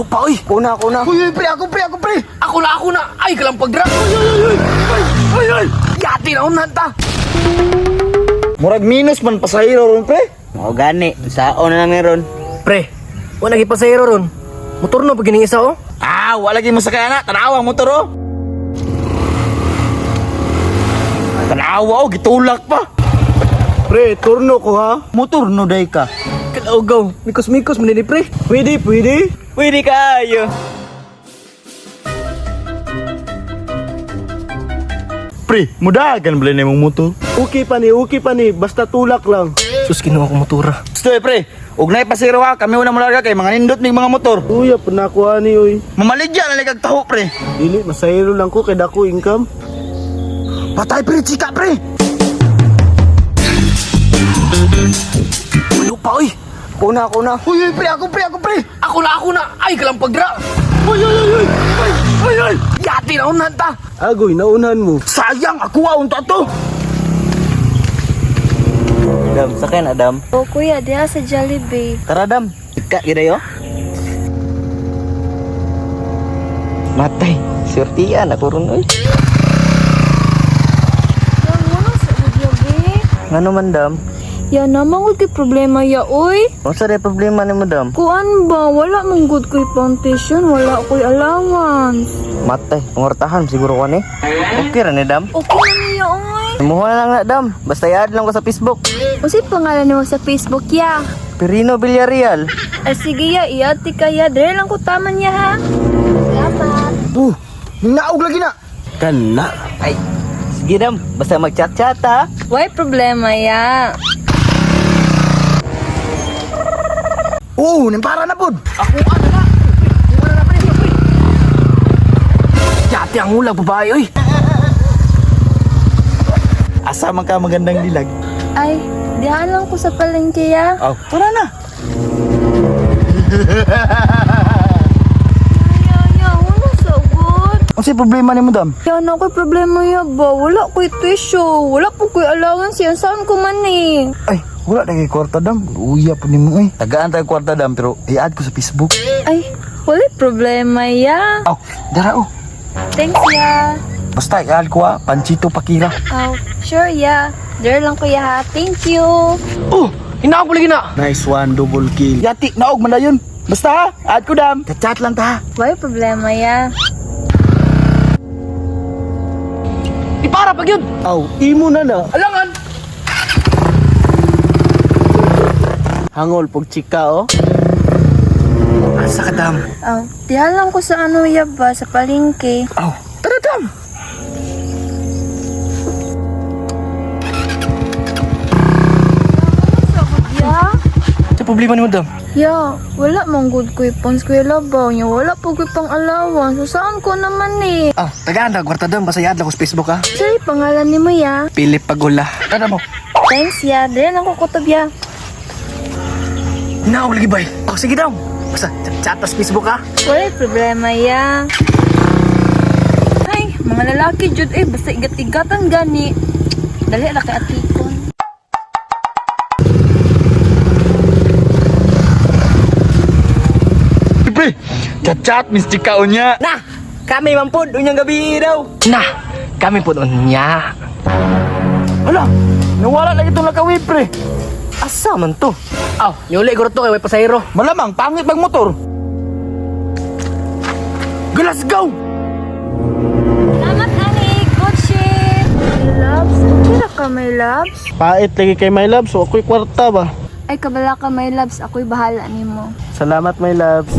Walo pa, oy. Kuna, kuna. Uy, uy, pre, ako, pre, ako, pre. Ako na, ako na. Ay, kalampag ra. Uy, uy, uy, uy. Ay, ay, ay. Yati na unan ta. Murag minus man pasahero ron, pre. Mao gani, sao na lang meron. Pre, wala lagi pasahero ron. Motor no pag isa oh. Ah, wala lagi mo sakay ana. Tanawa ang motor oh. Tanawa oh, gitulak pa. Pre, turno ko ha. Motor no day ka. Kalaugaw, mikos-mikos man ni pre. Pwede, pwede. Pwede kaayo. Pre, mudagan ba na imong motor? Okay pa ni, okay pa ni. Basta tulak lang. Sus, kinuha ko motora. Stoy pre, ug nay pasahero ha, kami una mo larga kay mga nindot mig mga motor. Uya, panakuha ni, uy. Mamaligya na lang kag taho pre. Dili, masahero lang ko kay dako income. Patay pre, chika pre. Walo pa, oy. Kuna, kuna. Uy, uy, pre, ako, pre, ako, pre. Ako na, ako na. Ay, kalampag ra. Uy, uy, uy, uy. Ay, ay, ay. Yati na unan ta. Agoy, naunahan mo. Sayang, ako ah, unta to. Dam, sakay na dam. O kuya, diha sa Jollibee. Tara dam. Ika gid ayo. Matay, surtian ako ron oy. Yang wala sa udya be. Ngano man dam? Ya naman gud kay problema ya oy. Unsa day problema nimo dam? Kuan ba wala man gud koy foundation, wala koy allowance. Matay, pangortahan siguro ko ni. Okay ra ni dam. Okay na niya oy. Muha na lang na dam. Basta i-add lang ko sa Facebook. Unsay pangalan nimo sa Facebook ya? Perino Villarreal. Ay sige ya, iati ka ya. Dire lang ko taman ya ha. Salamat. Naog lagi na. Kana. Ay, sige dam. Basta mag-chat-chat ha. Why problema ya? Oo, para na pod. Ako ano na. Wala na pre, pre. Yati ang ulag babae, oy. Asa man ka magandang dilag. Ay, diha lang ko sa palengke ya. Oh, tara na. Ya, ya, wala sa good. Unsay problema nimo dam? Ya na ko'y problema ya ba? Wala ko'y tuition. Wala po ko'y allowance yan. Saan ko man eh? Ay, wala na kay kwarta dam. Uya po nimo eh. Tagaan tayo kwarta dam pero i-add ko sa Facebook. Ay, wala problema ya. Oh, dara oh. Thanks ya. Basta i-add ko ah, Panchito Pakira. Oh, sure ya. There lang kuya ha. Thank you. Oh, inaog lagi na. Nice one, double kill. Yati, naog man dayon. Basta ha, add ko dam. Chat lang ta. Wala problema ya. Ipara pag yun. Aw, imo na na. Alangan. Hangol pag chika, oh. Asa ka dam? Oh, diha lang ko sa ano ya ba? Sa palengke. Oh, tara dam. Ya? Sa problema nimo dam. Ya, wala man good ko'y pons kuya labaw niya. Wala po ko'y pang allowance. So, saan ko naman eh? Ah, tagaan na kwarta dam basta i-add lang ko sa Facebook ha. Sorry, pangalan ni mo ya. Philip Pagula. Tara mo. Thanks ya. There lang ko kutob ya. Inaog lagi bay. Oh, sige daw. Basta chat sa Facebook ha. Wala problema ya. Ay, mga lalaki jud eh basta igat-igatan gani. Dali ra kay atikon. Pre, chat-chat mis chika unya. Na, kami man pod unyang gabi daw. Na, kami po unya. Hala, nawala lagi itong lakawi pre. Asa man to? Aw, nyuli ko to kay way pasahero. Malamang pangit bang motor. Let's go! Salamat ani, good shit. My loves, okay ra ka my loves? Pait lagi kay my loves. So, ako'y kwarta ba? Ay kabala ka my loves, ako'y bahala nimo. Salamat, my loves.